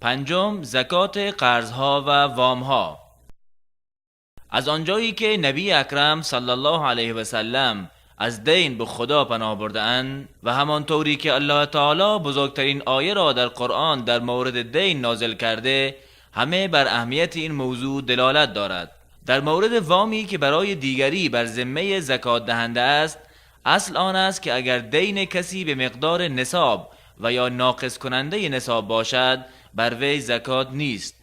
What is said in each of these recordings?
پنجم، زکات قرضها و وامها. از آنجایی که نبی اکرم صلی الله علیه و سلم از دین به خدا پناه بردهاند و همانطوری که الله تعالی بزرگترین آیه را در قرآن در مورد دین نازل کرده، همه بر اهمیت این موضوع دلالت دارد. در مورد وامی که برای دیگری بر ذمه زکات دهنده است، اصل آن است که اگر دین کسی به مقدار نصاب و یا ناقص کننده نصاب باشد، بر وی زکات نیست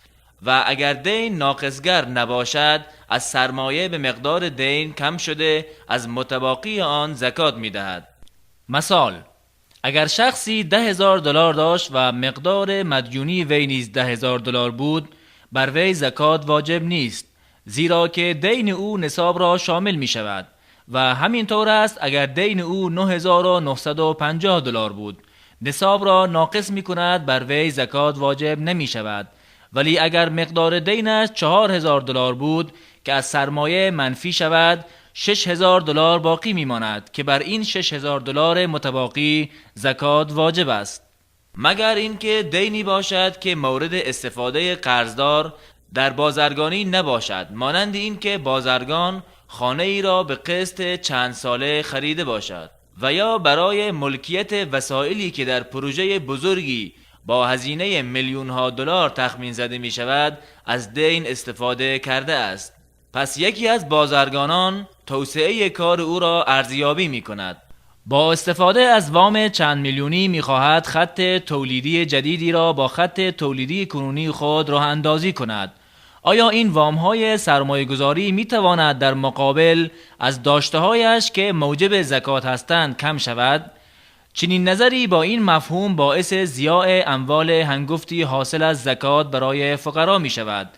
و اگر دین ناقصگر نباشد، از سرمایه به مقدار دین کم شده از متباقی آن زکات می دهد. مثال: اگر شخصی 10,000 دلار داشت و مقدار مدیونی وی نیز 10,000 دلار بود، بر وی زکات واجب نیست، زیرا که دین او نصاب را شامل می شود و همین طور است اگر دین او 9950 دلار بود، نصاب را ناقص می کند، بر وی زکات واجب نمی شود. ولی اگر مقدار دینش 4000 دلار بود که از سرمایه منفی شود، 6000 دلار باقی می ماند که بر این 6000 دلار متباقی زکات واجب است. مگر اینکه دینی باشد که مورد استفاده قرضدار در بازرگانی نباشد، مانند اینکه بازرگان خانه ای را به قسط چند ساله خریده باشد و یا برای ملکیت وسایلی که در پروژه بزرگی با هزینه میلیون ها دلار تخمین زده می شود از دین استفاده کرده است. پس یکی از بازرگانان توسعه کار او را ارزیابی می کند. با استفاده از وام چند میلیونی می خواهد خط تولیدی جدیدی را با خط تولیدی کنونی خود راه اندازی کند. آیا این وام های سرمایه گذاری می تواند در مقابل از داشته هایش که موجب زکات هستند کم شود؟ چنین نظری با این مفهوم باعث ضیاع اموال هنگفتی حاصل از زکات برای فقرا می شود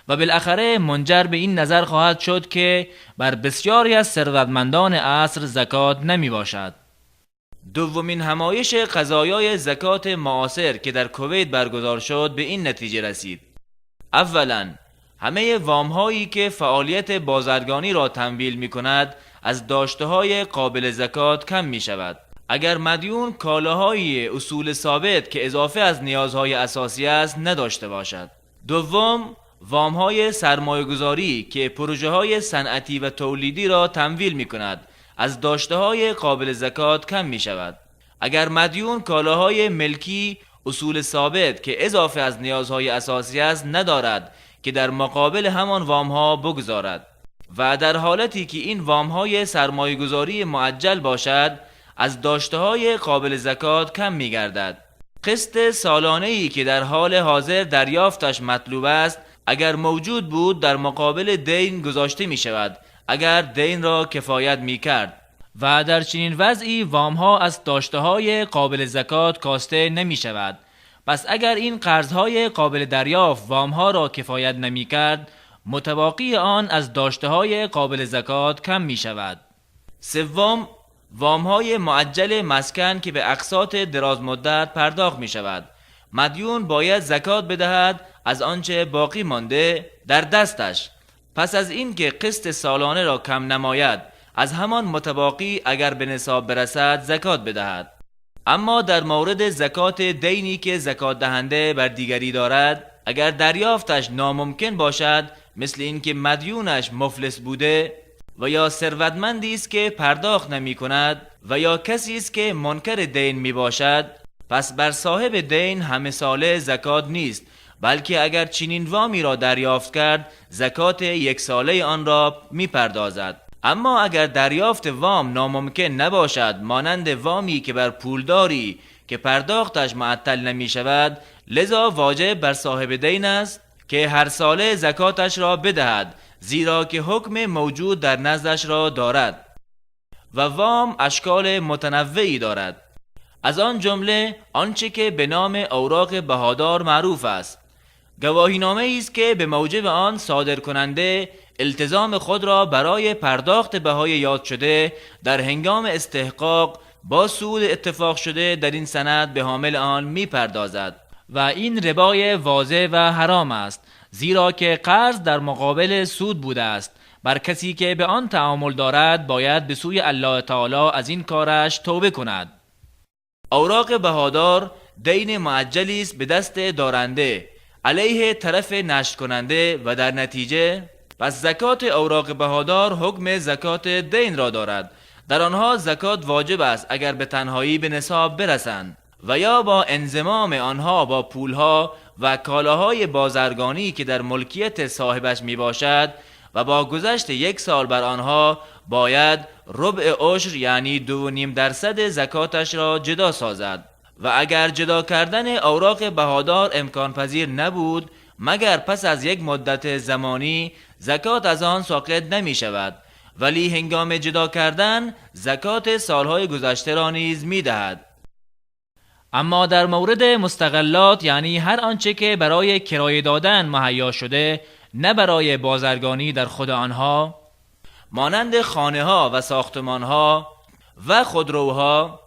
و بالاخره منجر به این نظر خواهد شد که بر بسیاری از ثروتمندان عصر زکات نمی باشد. دومین همایش قضایای زکات معاصر که در کویت برگزار شد به این نتیجه رسید: اولا، همه وام هایی که فعالیت بازرگانی را تمویل می کند از داشته های قابل زکات کم می شود، اگر مدیون کالاهای اصول ثابت که اضافه از نیازهای اساسی است نداشته باشد. دوم، وام های سرمایه گذاری که پروژه های صنعتی و تولیدی را تمویل می کند از داشته های قابل زکات کم می شود، اگر مدیون کالاهای ملکی اصول ثابت که اضافه از نیازهای اساسی است ندارد که در مقابل همان وام ها بگذارد. و در حالتی که این وام های سرمایه گذاری معجل باشد، از داشته های قابل زکات کم می گردد. قسط سالانه ای که در حال حاضر دریافتش مطلوب است، اگر موجود بود در مقابل دین گذاشته می شود، اگر دین را کفایت می کرد و در چنین وضعی وام ها از داشته های قابل زکات کاسته نمی شود. پس اگر این قرض های قابل دریافت وام ها را کفایت نمی کرد، متباقی آن از داشته های قابل زکات کم می شود. سوم، وام های معجل مسکن که به اقساط دراز مدت پرداخت می شود، مدیون باید زکات بدهد از آنچه باقی مانده در دستش. پس از اینکه قسط سالانه را کم نماید، از همان متباقی اگر به نصاب برسد زکات بدهد. اما در مورد زکات دینی که زکات دهنده بر دیگری دارد، اگر دریافتش ناممکن باشد، مثل اینکه مدیونش مفلس بوده و یا ثروتمندی است که پرداخت نمی کند و یا کسی است که منکر دین می باشد، پس بر صاحب دین همه ساله زکات نیست، بلکه اگر چنین وامی را دریافت کرد زکات یک ساله آن را می پردازد. اما اگر دریافت وام ناممکن نباشد، مانند وامی که بر پولداری که پرداختش معطل نمی شود، لذا واجب بر صاحب دین است که هر ساله زکاتش را بدهد، زیرا که حکم موجود در نزدش را دارد. و وام اشکال متنوعی دارد، از آن جمله آنچه که به نام اوراق بهادار معروف است. گواهینامه است که به موجب آن صادر کننده التزام خود را برای پرداخت بهای یاد شده در هنگام استحقاق با سود اتفاق شده در این سند به حامل آن می پردازد و این ربای واضح و حرام است، زیرا که قرض در مقابل سود بوده است. بر کسی که به آن تعامل دارد باید به سوی الله تعالی از این کارش توبه کند. اوراق بهادار دین معجلی است به دست دارنده. علیه طرف نشر کننده و در نتیجه پس زکات اوراق بهادار حکم زکات دین را دارد. در آنها زکات واجب است اگر به تنهایی به نصاب برسند و یا با انضمام آنها با پولها و کالاهای بازرگانی که در ملکیت صاحبش می باشد و با گذشت یک سال بر آنها باید ربع عشر یعنی 2.5% زکاتش را جدا سازد. و اگر جدا کردن اوراق بهادار امکان پذیر نبود مگر پس از یک مدت زمانی زکات از آن ساقط نمی شود، ولی هنگام جدا کردن زکات سالهای گذشته را نیز می دهد. اما در مورد مستغلات یعنی هر آنچه که برای کرایه دادن مهیا شده نه برای بازرگانی در خود آنها، مانند خانه ها و ساختمان ها و خودروها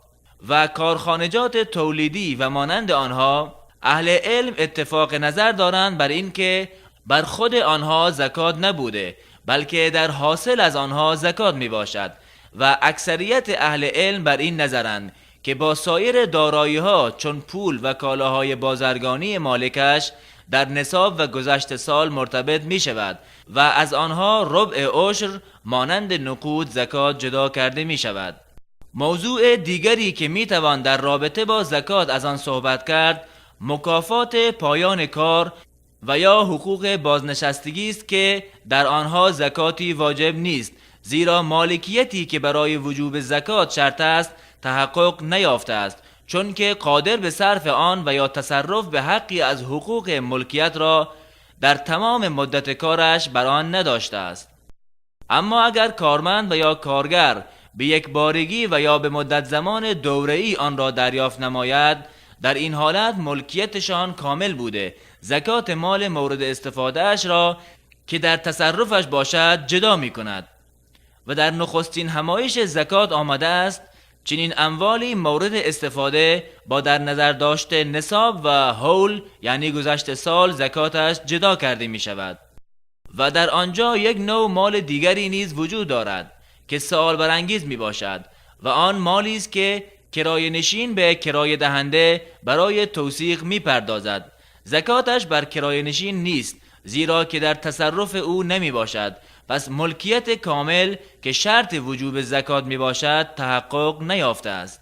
و کارخانجات تولیدی و مانند آنها، اهل علم اتفاق نظر دارند بر اینکه بر خود آنها زکات نبوده بلکه در حاصل از آنها زکات می باشد و اکثریت اهل علم بر این نظرند که با سایر دارایی ها چون پول و کالاهای بازرگانی مالکش در نصاب و گذشت سال مرتبط می شود و از آنها ربع عشر مانند نقود زکات جدا کرده می شود. موضوع دیگری که می توان در رابطه با زکات از آن صحبت کرد مکافات پایان کار و یا حقوق بازنشستگی است که در آنها زکاتی واجب نیست، زیرا مالکیتی که برای وجوب زکات شرط است تحقق نیافته است، چون که قادر به صرف آن و یا تصرف به حقی از حقوق ملکیت را در تمام مدت کارش بر آن نداشته است. اما اگر کارمند و یا کارگر به یک بارگی و یا به مدت زمان دوره‌ای آن را دریافت نماید، در این حالت ملکیتشان کامل بوده، زکات مال مورد استفادهش را که در تصرفش باشد جدا می کند. و در نخستین همایش زکات آمده است چنین اموالی مورد استفاده با در نظر داشت نصاب و حول یعنی گذشت سال زکاتش جدا کرده می شود. و در آنجا یک نوع مال دیگری نیز وجود دارد که سوال برانگیز می باشد و آن مالی است که کرایه نشین به کرایه دهنده برای توثیق می پردازد. زکاتش بر کرایه نشین نیست زیرا که در تصرف او نمی باشد، پس ملکیت کامل که شرط وجوب زکات می باشد تحقق نیافته است.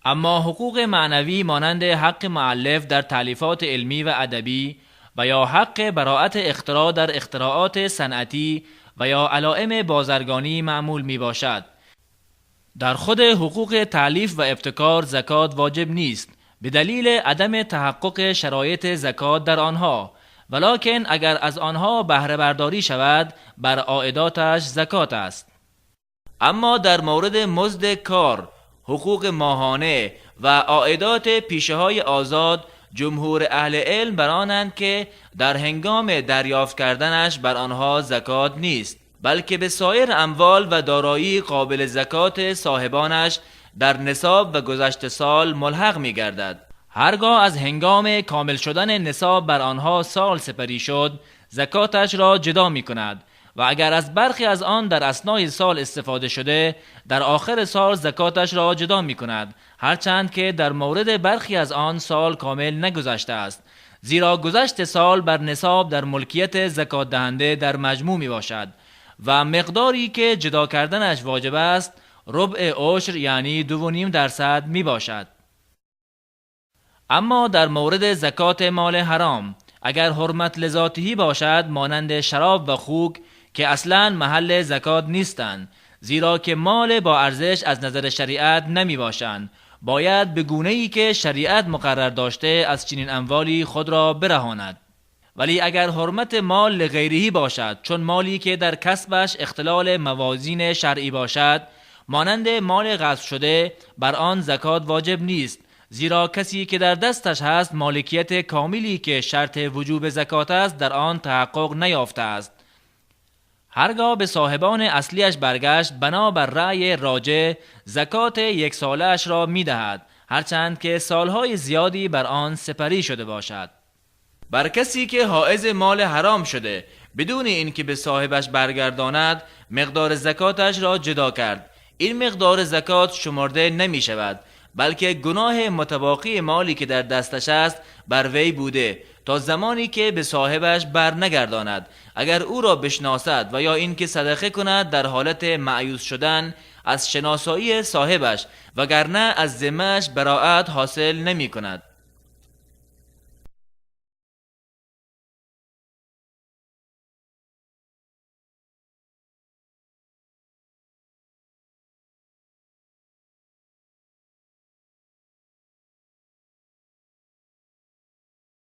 اما حقوق معنوی مانند حق مؤلف در تألیفات علمی و ادبی و یا حق براءت اختراع در اختراعات صنعتی و یا علائم بازرگانی معمول می باشد. در خود حقوق تألیف و ابتکار زکات واجب نیست به دلیل عدم تحقق شرایط زکات در آنها، ولکن اگر از آنها بهره برداری شود بر عائداتش زکات است. اما در مورد مزد کار، حقوق ماهانه و عائدات پیشه های آزاد، جمهور اهل علم بر آنند که در هنگام دریافت کردنش بر آنها زکات نیست، بلکه به سایر اموال و دارایی قابل زکات صاحبانش در نصاب و گذشت سال ملحق می گردد. هرگاه از هنگام کامل شدن نصاب بر آنها سال سپری شد، زکاتش را جدا می کند و اگر از برخی از آن در اثنای سال استفاده شده، در آخر سال زکاتش را جدا می کند، هرچند که در مورد برخی از آن سال کامل نگذشته است، زیرا گذشت سال بر نصاب در ملکیت زکات دهنده در مجموع می باشد و مقداری که جدا کردنش واجب است ربع عشر یعنی 2.5% می باشد. اما در مورد زکات مال حرام اگر حرمت لذاتهی باشد مانند شراب و خوک که اصلا محل زکات نیستند، زیرا که مال با ارزش از نظر شریعت نمی باشند، باید به گونه‌ای که شریعت مقرر داشته از چنین اموالی خود را برهاند. ولی اگر حرمت مال لغیرهی باشد، چون مالی که در کسبش اختلال موازین شرعی باشد مانند مال غصب شده، بر آن زکات واجب نیست، زیرا کسی که در دستش هست مالکیت کاملی که شرط وجوب زکات است در آن تحقق نیافته است. هرگاه به صاحبان اصلیش برگشت، بنا بر رأی راجع زکات یک سالش را میدهد، هرچند که سالهای زیادی بر آن سپری شده باشد. بر کسی که حائز مال حرام شده بدون اینکه به صاحبش برگرداند مقدار زکاتش را جدا کرد، این مقدار زکات شمرده نمی شود، بلکه گناه متباقی مالی که در دستش است بر وی بوده تا زمانی که به صاحبش بر نگرداند. اگر او را بشناسد و یا اینکه صدقه کند در حالت مأیوس شدن از شناسایی صاحبش، وگرنه از ذمه‌اش براءت حاصل نمی کند.